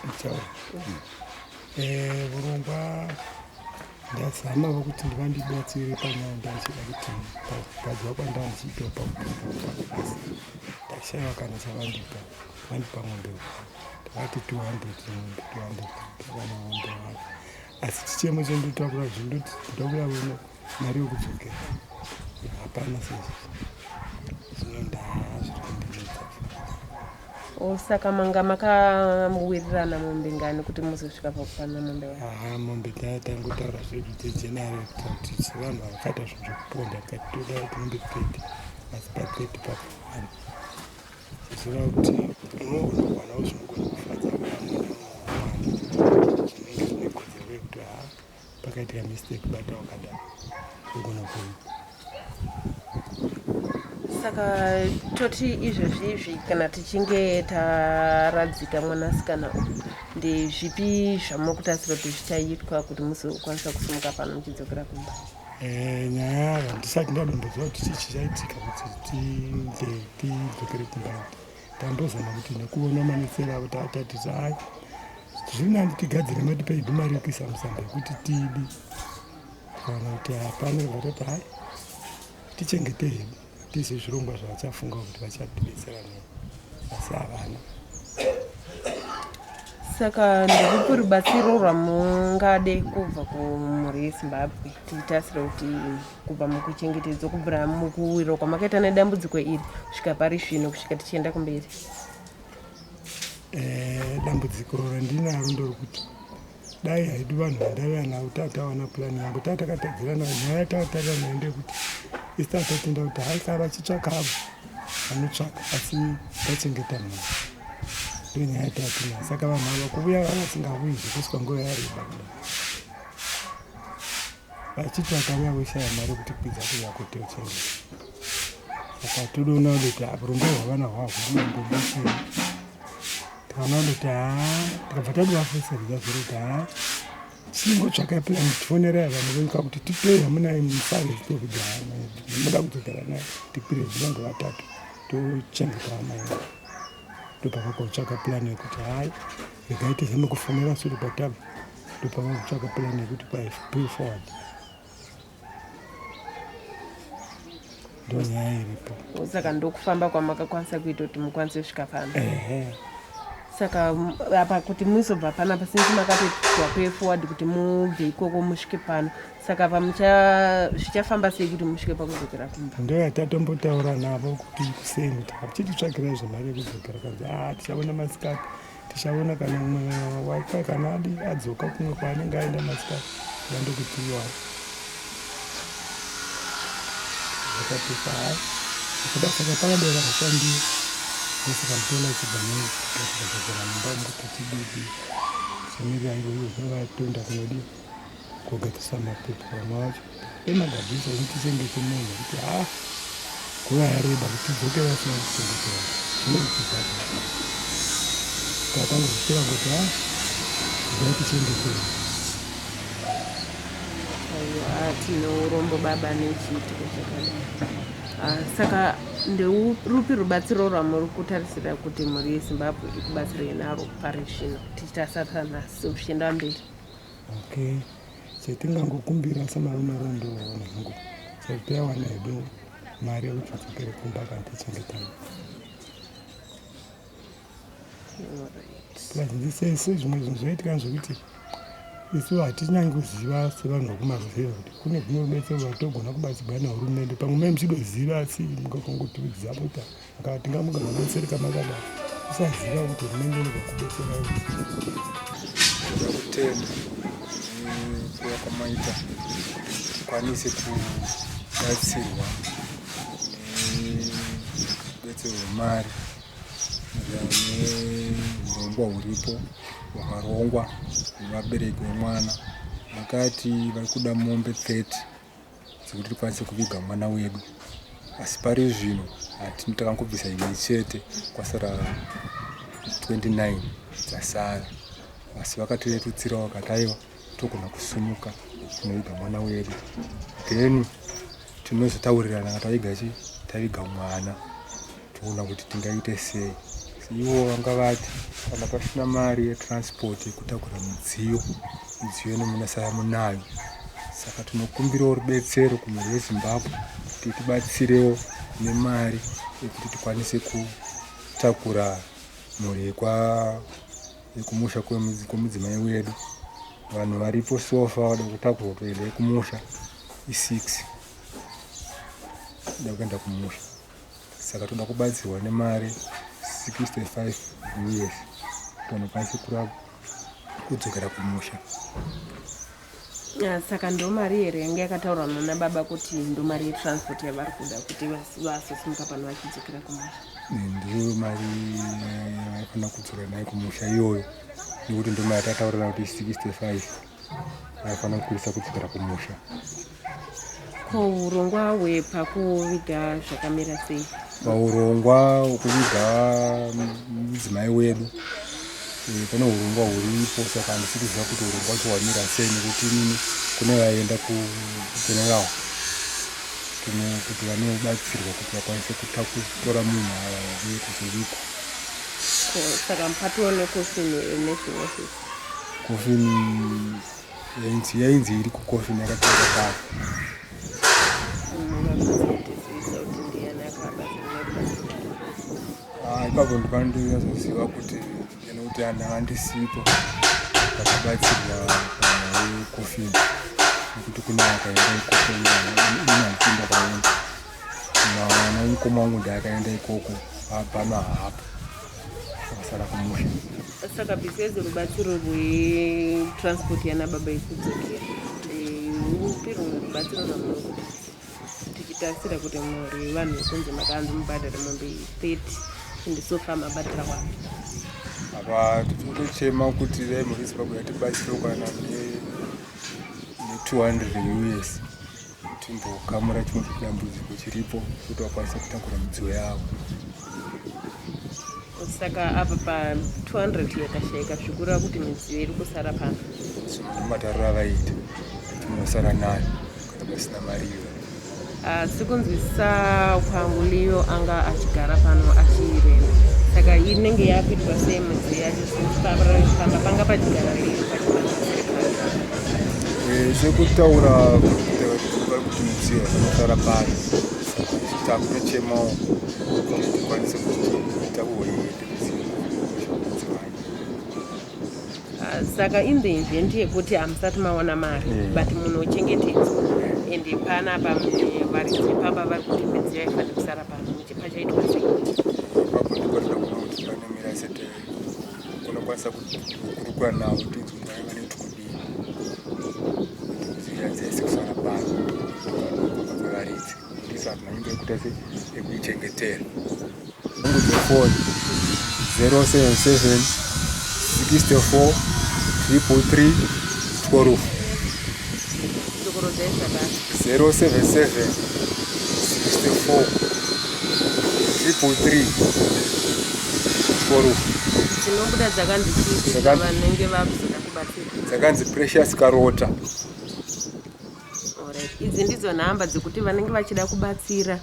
Ndichaura. Vurongwa ndazama kuti ndivandibatsire panyaya ndachida kuti kugadzwa kwandandichiitwa pakuponda asi ndashaiwa kana chavandipa. Vandipa mombe ndakati 200 mombe 200 ndakana mombe one, asi chichemo chendotakura zvindoti ndokuya kuno mari yokudzokera hapana. Seizvozvo zvino ndaa zviri kundinetsa. O, saka manga makawirirana mombe ngani kuti muzosvika pakupana mombe wacho? Aha, mombe tangotaura zvedu dzegeneral kuti sevanhu vakaita zvinhu zvekuponda, tikati toda kuti mombe 30, asi pa30 papo one zvichireva kuti unogona kuwanawo zvinogona kufadza vamwe mwana zvinenge zvine kodzero yekuti ha, pakaitika mistake, bata wakadai unogona kuita. Saka toti izvezvi izvi kana tichinge taradzika mwanasikana uyu, ndezvipi zvamuri kutarisira kuti zvichaitwa kuti muzokwanisa kusimuka pano muchidzokera kumba? Nyaya handisati ndadomboziva kuti chii chichaitika kuti tinge tidzokere kumba. Tambozama kuti nekuona manetsero avo tatatisa, ai, zviri nani tigadzire matipedu mari yekuisa musamba yekuti tidi kana kuti hapana. Vatati hai, tichengete hedu, tiise zvirongwa zvavachafunga kuti vachatibetsera nei, asi havana. Saka ndekupi rubatsiro rwamungade kubva kumhuri yeZimbabwe, tichitarisira kuti kubva mukuchengetedzwa, kubvira mukuwirwa kwamakaita nedambudziko iri kusvika pari zvino, kusvika tichienda kumberi? Dambudziko randinaro ndorekuti dai haidu vanhu vandaiva navo tatawana purani yangu tatakatadzirana. Nyaya tataura nayo ndeyekuti isi tatatenda kuti hai, kana vachitsvaka avo vanotsvaka, asi tachengeta munhu, ndo nyaya tatinayo. Saka vanhu ava kuvuya vava vasingauyi zvekusvika nguva yareba kudai vachiti vakauya voshaya mari yekuti kwidza kuuya kutochengeta. Saka todoona kuti urongwa hwavana hwahwunombobetsera. Tikaona kuti ha, tikabva tadovafoseredza zviro kuti ha, chingotsvakai plan, tifonerai vanhu venyika kuti tipei hamunai musare kuti ha, muda kudzokera naye, tikwire zvinonge vatatu tochengeta vana vedu. Ndopakakotsvaka plan yekuti hai, regai tizame kufonera sure kwatabva. Ndopakakutsvaka plan yekuti pay forward, ndo nyaya iripo. Saka ndokufamba kwamakakwanisa kuita kuti mukwanise kusvika pano? Ehe. Saka apa kuti muzobva panapa, since makatoitwa pay forward kuti mubve ikoko musvike pano, saka pamucha zvichafamba sei kuti musvike pakudzokera kumba? Ndo yatatombotaura navo kuti kuseni tichititsvagirai zvemari yekudzokera, kanzi a, tichaona masikati, tichaona kana umwe wake kana adi adzoka kumwe kwaanenge aenda masikati, yandokutiwa zvakatipa. Hai, kuda saka pakadera hashandiwa, ndosaka mutoona ichibva nekugadzira mumba mukuti tididi tichamirira ivo ivo zvinovatonda kunodiwa kugadzirisa mapepa. Vamwe vacho emagadzirisa ini tichengete munhu kuti ha, nguva yareba kuti tidzoke vasina kuchengetera, zvinotibhadhara. Takangozvipira kuti ha, ngatichengetei. Aiwa, tine urombo baba nechiitiko chakadai. Ah, saka ndeurupi rubatsiro rwamuri kutarisira kuti mhuri yeZimbabwe ikubatsirei naro pari zvino, tichitasata nhasi zvichienda mberi? Okay, chetingangokumbira semarume ndoona hangu chero tawana hedu mari yekuti tidzokere kumba kana tichengetana. Plus sese zvimwe zvinhu zvinoitika zvekuti isu hatinyangi kuziva sevanhu vekumaruzevha kuti kune zvimwe rubetsero rwatogona kubatsirwa nehurumende. Pamwe mai muchidoziva, asi mukakongotiudza kuti tingamugabetsereka makadai, usaziva kuti hurumende inobva kubetserai. Ndoda kutenda nekuva kwamaita kuti tikwanise kubatsirwa nebetsero yemari neurongwa huripo hwakarongwa nevabereki vemwana. Vakati vari kuda mombe 30 dzekuti tikwanise kuviga mwana wedu, asi pari zvino hatini, takangobvisa imwe chete, kwasara 29 dzasara. Asi vakatirerutsirawo, vakati aiwa, togona kusumuka kunoviga mwana wedu, then tinozotaurirana kana taviga chi taviga mwana, toona kuti tingaite sei. Asi ivo vanga vati kana pasina mari yetransport yekutakura midziyo, midziyo ino munosara munayo. Saka tinokumbirawo rubetsero kumhuri yeZimbabwe kuti tibatsirewo nemari yekuti tikwanise kutakura mhuri yekwa yekumusha kwemudzimai wedu. Vanhu varipo sofa vada kutakurwa kuenda kumusha i6 da kuenda kumusha. Saka toda kubatsirwa nemari 65 us kuti vanokwanise kudzokera kumusha. Ah, saka ndo mari here yange yakataurwa nana baba kuti ndo mari yetransport yavari kuda kuti vasosimuka pano vachidzokera kumusha? Ndiyo mari yavaifanira kudzokera nayo kumusha iyoyo, nekuti ndo mari yatataurira kuti 65 vaifanira kukwirisa kudzokera kumusha. Ko urongwa hwepakuviga zvakamira sei? Paurongwa hwekuviga mudzimai wedu pane urongwa huripo, saka handisi kuziva kuti urongwa wacho hwamira sei, nekuti inini kune vaenda kufuneral kuti vanobatsirwa kuti vakwanise kutora munhu ava uye kuzovigwa. Saka patoo nekofini nezvimwe zvese? Kofini yainzi iri kukofini yakatsvaka kare. Ipapo ndipandinyazoziva kuti nekuti anhu andisipo vakabatsirwa panhau yekofini, nekuti kune akaenda ikoko, ini handisi ndakaenda. Mwana wemukoma wangu ndiye akaenda ikoko, pano haapo, akasara kumusha. Saka besides rubatsiro rwetransport yana baba yekudzokera, upi rumwe rubatsiro rwamunokuti tichitarisira kuti mhuri vanhu vekunze makanzi mubhadhare mombe 30 and so far mabhadhara wapi? Apa tinotochema kuti dai mhuri yeZimbabwe yatibatsirawo kana ne200 us timbokamura chimwe chedambudziko chiripo kuti vakwanise kutakura midziyo yavo. Saka apa pa 200 yakashayika, zvikureva kuti midziyo iri kusara pano? Nematariro avaita kuti munosara nayo kana pasina mari iyoyo. Asi kunzwisisa kwangu, Leo anga achigara pano achirenda, saka inenge yakuitwa sei midziyo yacho since pamba panga pachigara Leo pachipano serikali? Sekutaura vari kuti midziyo yanosara pano, saka isu takutochemawo kuti tikwanise kuti takurwe iende midziyo mudzimai. Ah, saka in the event yekuti hamusati mawana mari, but munochengetedzwa, ende panapa varidzi vepamba vari kuti midziyo haifaniri kusara pano, pachaitwa sei? Ipapo ndipo toda kuona kuti panomira sete, kunokwanisa kukurukura navo tinzwe kuti vanenge vanoti kudii, kuti midziyo yadziaise kusara pano pavaridzi, ndiso hatina nyumba yekuita se yekuichengetera. Nungu dzefoni 077 64 333 12. Dzokorodzai zvakare. 077 64 333 12. Dzinobuda dzakanzi chii vanenge vakuzoda kubatsira? Dzakanzi Precious Karota. Alright. Idzi ndidzo nhamba dzekuti vanenge vachida kubatsira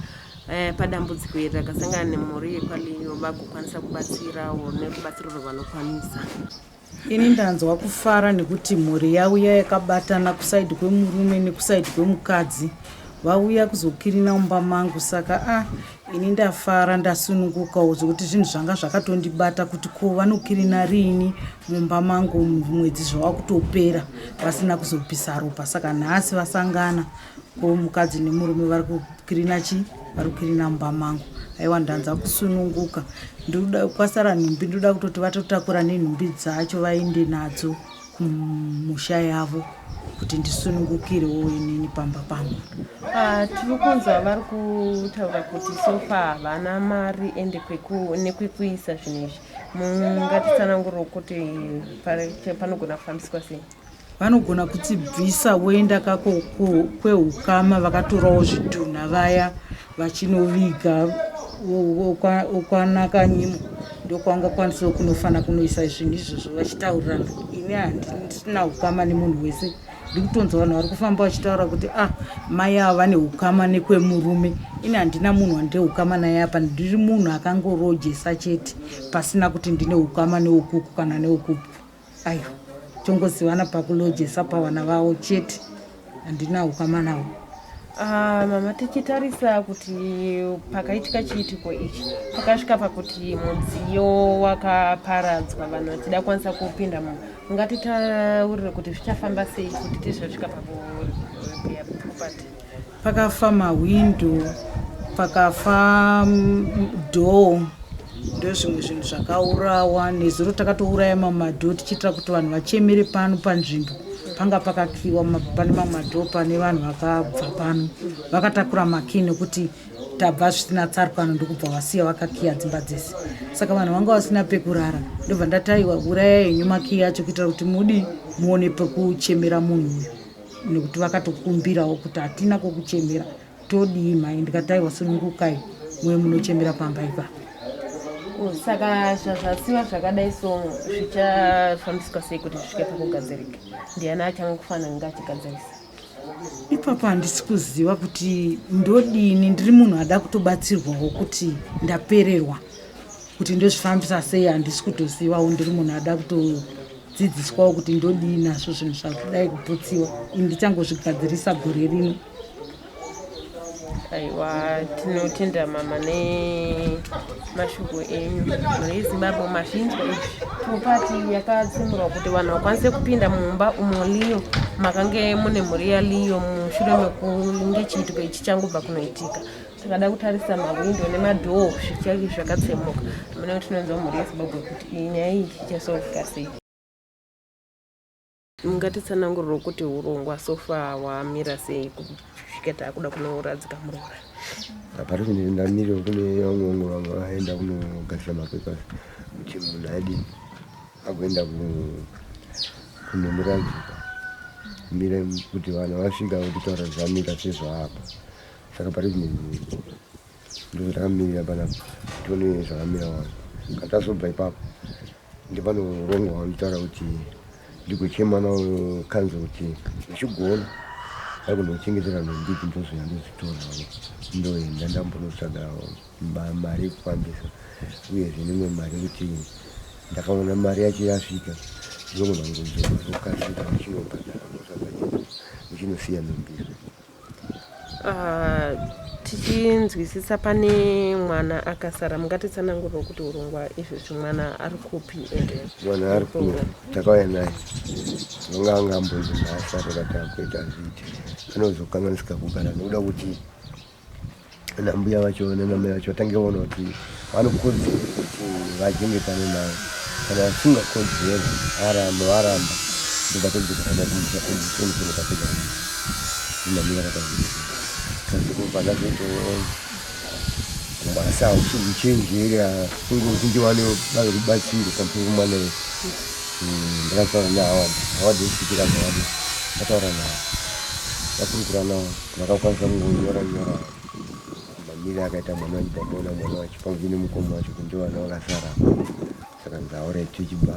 padambudziko iri rakasangana nemhuri yekwaLeo vagokwanisa kubatsirawo nerubatsiro rwavanokwanisa. Ini ndanzwa kufara nekuti mhuri yauya yakabatana, kusaidi kwemurume nekusaidi kwemukadzi, vauya kuzokirina mumba mangu. Saka a ini ndafara, ndasunungukawo, zvekuti zvinhu zvanga zvakatondibata kuti ko vanokirina riini mumba mangu, mwedzi zvava kutopera vasina kuzobvisa ropa. Saka nhasi vasangana ko mukadzi nemurume vari kukirina chi vari kukirina mumba mangu. Aiwa, ndanza kusununguka. Ndikuda kwasara nhumbi, ndoda kutoti vatotakura nenhumbi dzacho vaende nadzo kumusha yavo kuti ndisunungukirewo inini pamba pangu. Ah, tiri kunzwa vari kutaura kuti so far havana mari ende nekwekuisa zvinhu izvi. Mungatitsananguriro kuti panogona kufambiswa sei? Vanogona kutibvisa voenda kako kweukama vakatorawo zvidhuna vaya vachinoviga kwanaka nyimo, ndokwanga kwanisawo kunofana kunoisa zvinhu izvozvo vachitaurirana. Ini handisina ukama nemunhu wese. Ndikutonzwa vanhu vari kufamba vachitaura kuti ah, mai ava vane ukama nekwemurume. Ini handina munhu wandine ukama naye apa, ndiri munhu akangorojesa chete pasina kuti ndine ukama neukuku kana neukupu. Aiwa, tongozivana pakulojesa pavana vavo chete, handina ukama navo. Mama, tichitarisa kuti pakaitika chiitiko ichi, pakasvika pakuti mudziyo wakaparadzwa, vanhu vachida kwanisa kupinda mu, ungatitaurire kuti zvichafamba sei kuti tizosvika pakurepeya property? Pakafa mahwindo, pakafa dhoo, ndozvimwe zvinhu zvakaurawa. Nezuro takatouraya mamwe madhoo tichiitira kuti vanhu vachemere pano panzvimbo panga pakakiwa. Pane mamwe madhoo pane vanhu vakabva pano vakatakura makii nekuti tabva zvisina tsarukano, ndokubva vasiya vakakiya dzimba dzese, saka vanhu vanga vasina pekurara. Ndobva ndataiwa, urayai henyu makii acho kuitira kuti mudi muone pekuchemera munhu uyu, nekuti vakatokumbirawo kuti hatina kwokuchemera, todii mhai? Ndikataiwa, sunungukai muye munochemera pamba ipapo. Saka zvazvasiwa zvakadai so, zvichafambiswa sei kuti zvisvike pakugadzirika? Ndiani achangofanira kunge achigadzirisa? Ipapo handisi kuziva kuti ndodini. Ndiri munhu ada kutobatsirwawo, kuti ndapererwa kuti ndozvifambisa sei handisi kutozivawo. Ndiri munhu ada kutodzidziswawo kuti ndodii nazvo zvinhu zvakudai kuputsiwa. Ini ndichangozvigadzirisa gore rino. Aiwa, tinotenda mama nemashoko enyu. Mhuri yeZimbabwe, mazvinzwa izvi. Property yakatsemurwa kuti vanhu vakwanise kupinda mumba umo Leo makange mune mhuri yaLeo mushure mekunge chiitiko ichi changobva kunoitika. Takada kutarisa mahwindo nemadhoo zvichange zvakatsemuka. Mune tinonzwa mhuri yeZimbabwe kuti iyi nyaya iyi ichasolveka sei. Mungatitsananguriro kuti urongwa so far hwamira sei kusvika taakuda kunoradzika muroora? Pari zvino ndamirira kune vamwe vamwe vaenda kunogadzira mapepa kuti munhu adini agoenda kunomuradzika, mira kuti vanhu vasvika votitaura zvamira sezvaapa. Saka pari zvino ndozvatakamirira panapa, tione zvakamira wani. Kana tazobva ipapo, ndipano urongwa hwanotaura kuti ndigochema nawo kanzo kuti ndichigona aikunochengetera nhumbi idzi, ndozoya ndodzitorawo, ndoenda ndambonotsvaga mari yekufambisa, uyezve nemwe mari yekuti ndakaona mari yacho yasvika, ndinogona kungodzoka ndokasika ndichinobhadhara, ndotsvaga ndichinosiya nhumbi. Tichinzwisisa pane mwana akasara, mungatitsananguriro kuti urongwa izvezvi mwana ari kupi ende? Mwana ari kuno, takauya naye. Vanga anga ambonzi nhasi akati akuita zviite, anozokanganisika kugara nekuda kuti nambuya vacho nanamai vacho vatange vaona kuti vanokodzero kuti vachengetane navo. Kana vasingakodzeri, aramba, varamba, ndobva todzokera naye kumusha tonotono tapedza namira rakazviita. Kasi kubva ndazoito asi hausi uchenjeri kungoti ndiwane rubatsiro pamusoro pemwana uyu. Ndakataura naHoward, Howard wekuchitika, Howard ndataura naye, ndakurukura navo, vakakwanisa kungonyora nyora mamiri akaita mwana wachibva muona mwana wacho pamwe nemukoma wacho kuti ndivo vana vakasara. Saka nzaura tichibva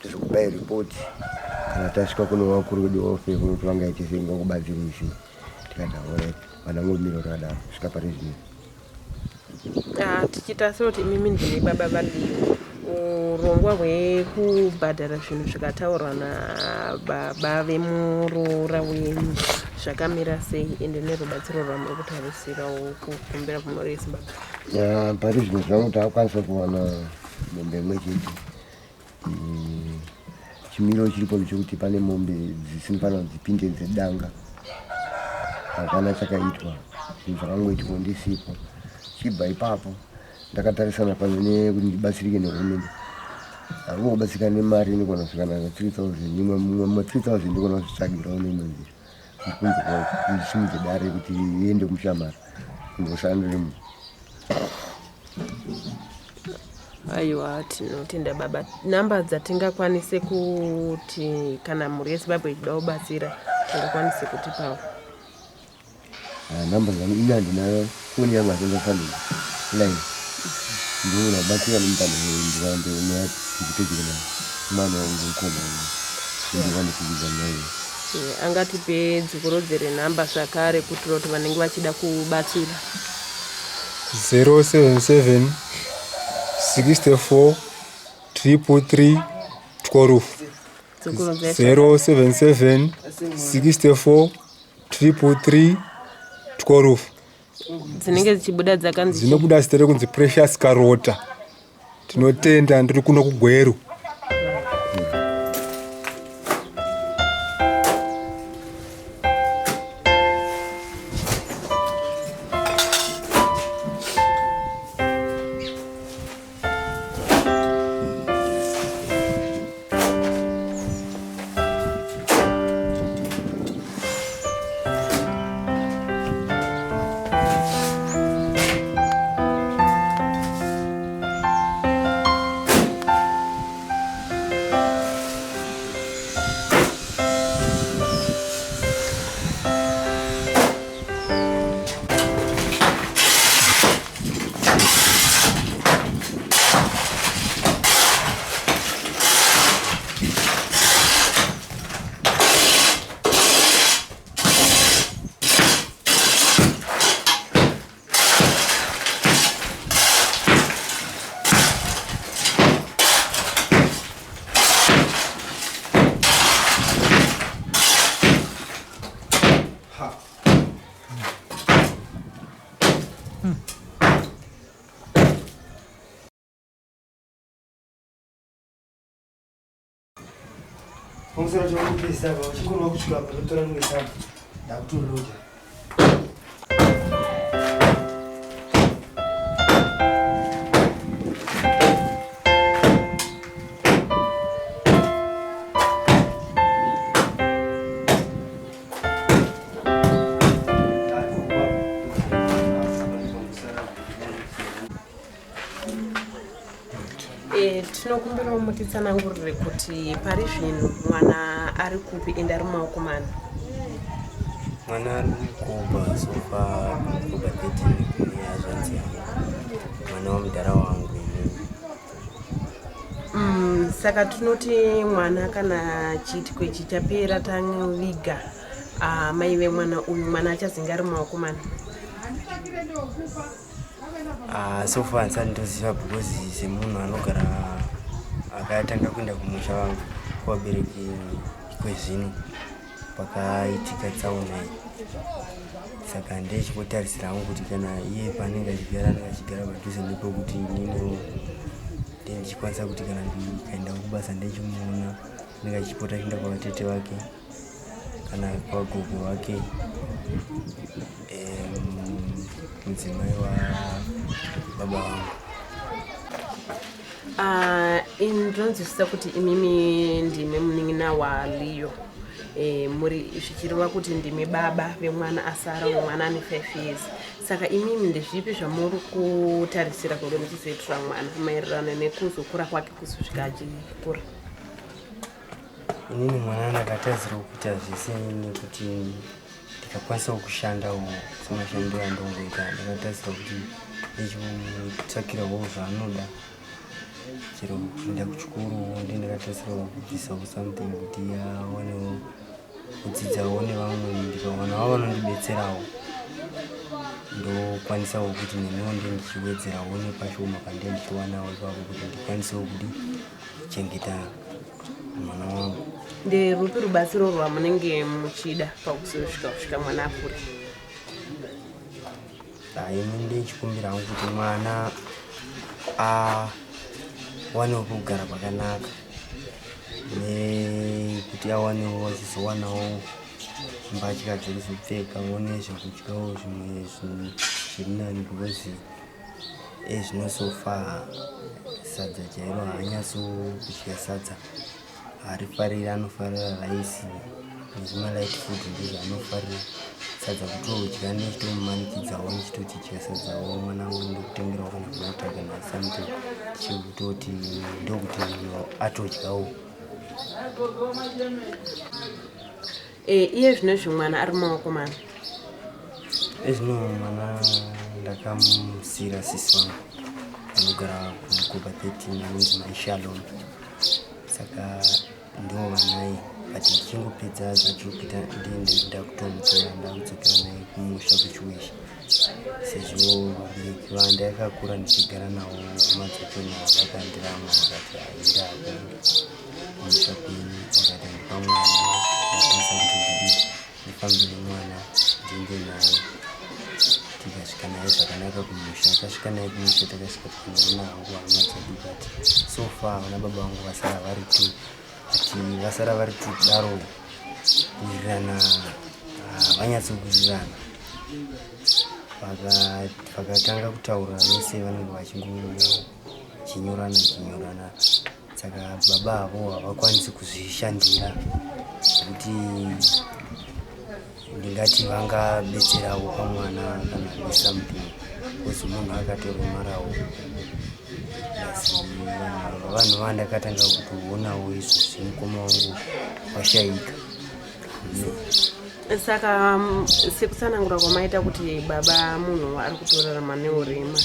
tozokupai ripoti kana tasvika kuno vakuru vedu vaofe kuno kuti vangaite sei, ngakubatsirei sei. Tikati alright, vana ngomira rakadaro kusvika pari zvino. Tichiita sekuti imimi ndimi baba vaLeo, urongwa hwekubhadhara zvinhu zvikataurwa nababa vemuroora wenyu zvakamira sei, ende nerubatsiro rwamuri kutarisirawo kukumbira kumhuri yeZimbabwe? Pari zvino zvangu takwanisa kuwana mombe imwe chete. Chimiro chiripo ndechekuti pane mombe dzisinofanira kuti dzipinde dzedanga, hapana chakaitwa, zvinhu zvakangoitwa ndisipo. Chibva ipapo ndakatarisana pano nekuti ndibatsirike nehurumende, hangokubatsirika nemari inogona kusvika na 3000 imwe, mumwe 3000 ndogona kuzvitsvagirawo neimwe nzira, ndikunze ndisimudze dare kuti iende kumushamara kundosara ndiri munhu. Aiwa, tinotenda baba. Namba dzatingakwanise kuti kana mhuri yeZimbabwe ichida kubatsira, tingakwanise kutipawo? Namba dzangu ini handina foni yangu, hatingafanira line ndinoona kubatsira nemutano ndirambe pedyo naye mwana wangu, mukoma wangu, ndikwanise naye. Angatipe dzokorodzere nhamba zvakare kuitira kuti vanenge vachida kubatsira. 077 64 333 12. 077 64 333 12. Dzinenge dzichibuda dzakanzi dzinobuda zita rekunzi Precious Karota. Tinotenda, ndiri kuno kuGweru. Pamusoro chokupisa apa uchingorwa kusvika apa ndotora rimwe sadza ndakutoloja. Tinokumbirawo mutitsanangurire kuti pari zvino mwana ari kupi ende ari mumaoko mani? Mwana ari kukoba sofa kukoba 13 kune hazvanzi yangu, mwana wamudhara wangu inini. Saka tinoti mwana kana chiitiko ichi chapera taviga mai vemwana uyu, mwana achazenge ari mumaoko mani? So far handisati ndoziva because semunhu anogara akatanga kuenda kumusha kuvabereki kwezvino pakaitika tsaona iyi, saka ndechikotarisira hangu kuti kana iye paanenge achigara anenge achigara padhuze nepekuti ininiwo ndichikwanisa kuti kana ndikaenda kubasa ndechimuona anenge achipota achienda kwavatete vake kana kwagogo vake, mudzimai wababa vangu. Ndinonzwisisa kuti imimi ndimi munin'ina waLeo, muri zvichireva kuti ndimi baba vemwana asara, wemwana ane 5 years. Saka imimi ndezvipi zvamuri kutarisira kunge muchizoitira mwana maererano nekuzokura kwake kuzosvika achikura? Inini mwana ndakatarisira kuita zvese nekuti ndikakwanisawo kushandawo semashandiro andongoita. Ndakatarisira kuti ndichimutsvakirawo zvaanoda, chero kuenda kuchikoro ndi ndakatarisirawo kubvisawo something kuti awanewo kudzidzawo nevamwe. Ndikawanawo vanondibetserawo ndokwanisawo kuti neniwo ndi ndichiwedzerawo nepashoma pandee ndichiwanawo ipapo kuti ndikwanisewo kuti kuchengeta mwana wangu. Nderupi rubatsiro rwamunenge muchida pakuzosvika kusvika mwana akure? Ini ndechikumbira hangu kuti mwana awanewo pekugara pakanaka nekuti awanewo achizowanawo mbatya dzekuzopfeka, nezvekudyawo zvimwe zviri nani, because ezvino so far sadza chairo haanyatso kudya sadza, haarifariri. Anofarira raisi nezvimalight food, ndizvo anofarira. Sadza kutodya nechitomumanikidzawo nichitoti dya sadzawo mwana wangu, ndokutengerawo kana bota kana something, tichikutoti ndokuti atodyawo. Iye zvinozvi mwana ari mumaoko mani? Ezvino mwana ndakamusiyira sisi wangu anogara kuMkoba 13 anonzi Maishalom, saka ndo vanaye. But ndichingopedza zvaJupiter ndiende ndakutomutora ndakudzokera naye kumusha kuChiweshe sezvo vabereki vandakakura ndichigara navo hama dzachona vakandiramwa vakati haenda hako kumusha kwenyu vakati andipa mwana ndakwanisa kuti ndidii ndifambe nemwana ndiende naye tikasvika naye zvakanaka kumusha. Tasvika naye kumusha takasvika tikanoona hangu hama dzedu but so far vana baba vangu vasara vari two but vasara vari two kudaro kuwirirana havanyatsokuwirirana. Vakatanga kutaura vese vanenge vachingochinyorana chinyorana saka baba avo havakwanisi kuzvishandira nekuti ndingati vangabetserawo pamwana kana nesomething because munhu akatoremarawo. Asi vanhu vandakatanga kutoonawo izvozvi mukoma wangu washaika. Saka sekutsanangura kwamaita kuti baba munhu ari kutorarama neurema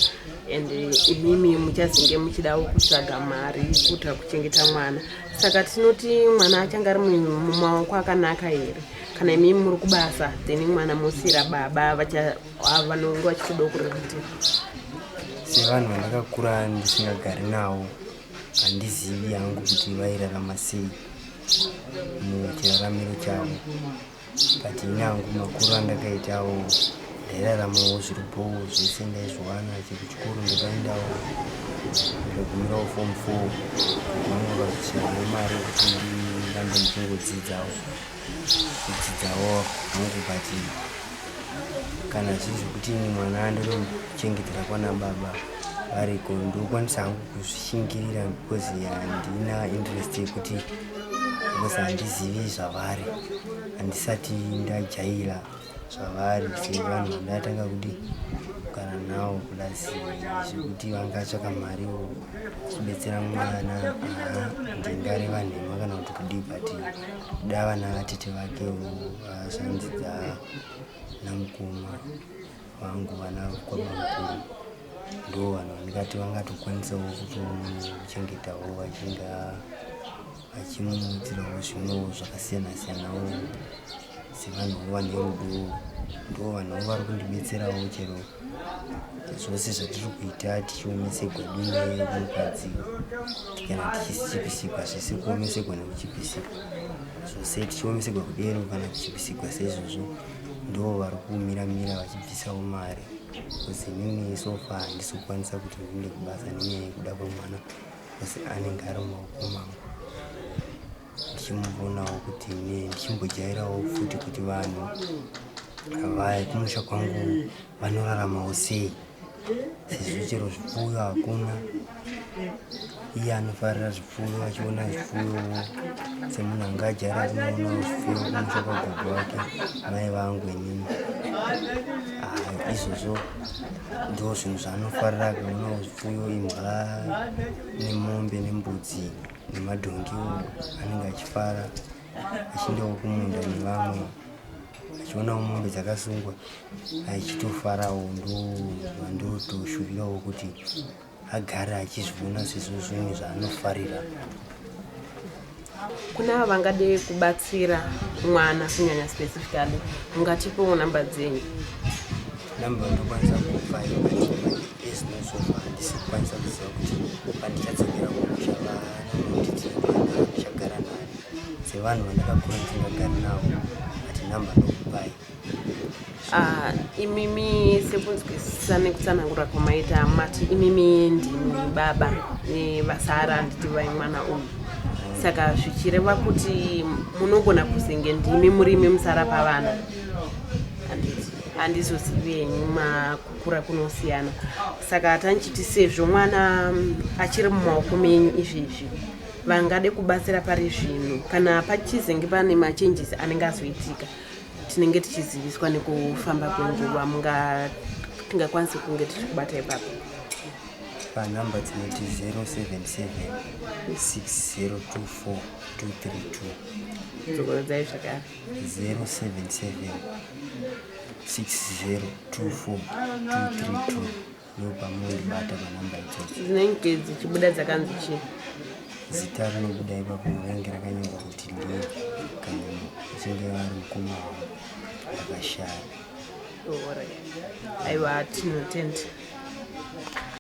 and imimi muchazenge muchidawo kutsvaga mari kuitira kuchengeta mwana, saka tinoti mwana achange ari mumaoko akanaka here kana imimi muri kubasa, then mwana mosiyira baba vanonge vachitodawo kuriritira? Sevanhu vandakakura ndisingagari navo, handizivi hangu kuti vairarama sei muchiraramiro chavo, but ini hangu makuru andakaitawo ndairaramawo zviri bhoo, zvese ndaizviwana. Chekuchikoro ndakaendawo ndikagumirawo form 4. Vamwe vakazoshayawo mari yekuti ndirambe ndichingodzidzawo kudzidzawo hangu, but kana zviri zvekuti ini mwana ndinomuchengetera kwana baba variko, ndokwanisa hangu kuzvishingirira because handina interest yekuti, because handizivi zvavari, handisati ndajaira zvavari sevanhu vandatanga kuti kugara navo. Plus zvekuti vangatsvaka mariwo chibetsera mwana, aha, ndingareva nhema kana kuti kudii, but kuda vana vatete vakewo, zvanzi namukoma vangu vana kwabamukuru, ndo vanhu vandingati vangatokwanisawo kutomuchengetawo vachinga vachimuitirawo zvimwewo zvakasiyana siyanawo. Sevanhuwo vane rudo, ndo vanhuwo vari kundibetserawo chero zvose zvatiri kuita tichiomesegwa dine mukadzi kana tichichipisigwa, zvese kuomesegwa nekuchipisigwa zvose, tichiomesegwa kudero kana kuchipisigwa seizvozvo, ndo vari kumiramira vachibvisawo mari because inini so far handisi kukwanisa kuti ndiende kubasa nenyaya yekuda kwemwana because anenge ari mumaoko mangu ndichimuonawo kuti ndichimbojairawo futi kuti vanhu vakumusha kwangu vanoraramawo sei sezvo chero zvipfuyo hakuna. Iye anofarira zvipfuyo, achiona zvipfuyo semunhu anga ajaira kunoonawo zvipfuyo kumusha kwagogo wake, mai vangu inini. Ah, izvozvo ndo zvinhu zvaanofarira, akaonawo zvipfuyo, imbwa nemombe nembudzi nemadhongiwo, anenge achifara, achiendawo kumunda nevamwe, achionawo mombe dzakasungwa achitofarawo. Ndo zvandotoshuvirawo kuti agare achizviona sezvo zvinhu zvaanofarira. Kuna ava vangade kubatsira mwana kunyanya specifically, mungatipewo namba dzenyu? Namba ndokwanisa kupa, but as now so far handisi kukwanisa kuziva kuti pandichadzokera kumusha vanonditi mwana ndichagara naye sevanhu vandakakura ndisingagari navo, but namba ndokupai. Ah, imimi sekunzwisisa nekutsanangura kwamaita, mati imimi ndimi baba nevasara, handiti, vai mwana uyu? Saka zvichireva kuti munogona kuzenge ndimi murimi musara pavana, handiti? Handizozivi henyu, makukura kunosiyana. Saka tanchiti sezvo mwana achiri mumaoko menyu izvezvi, vangade kubatsira pari zvino, kana pachizenge pane machanges anenge azoitika, tinenge tichiziviswa nekufamba kwenguva, munga tingakwanisi kunge tichikubata ipapo? Panhamba dzinoti 077 6024 232. Dzokorodzai zvakare. 077 6024 232, ndo pamunondibata panhamba idzodzo. Dzinenge dzichibuda dzakanzi chii? Zita rinobuda ipapo rinenge rakanyorwa kuti Lee. kana vachinge vari mukoma wangu akashaya. Aiwa, tinotenda.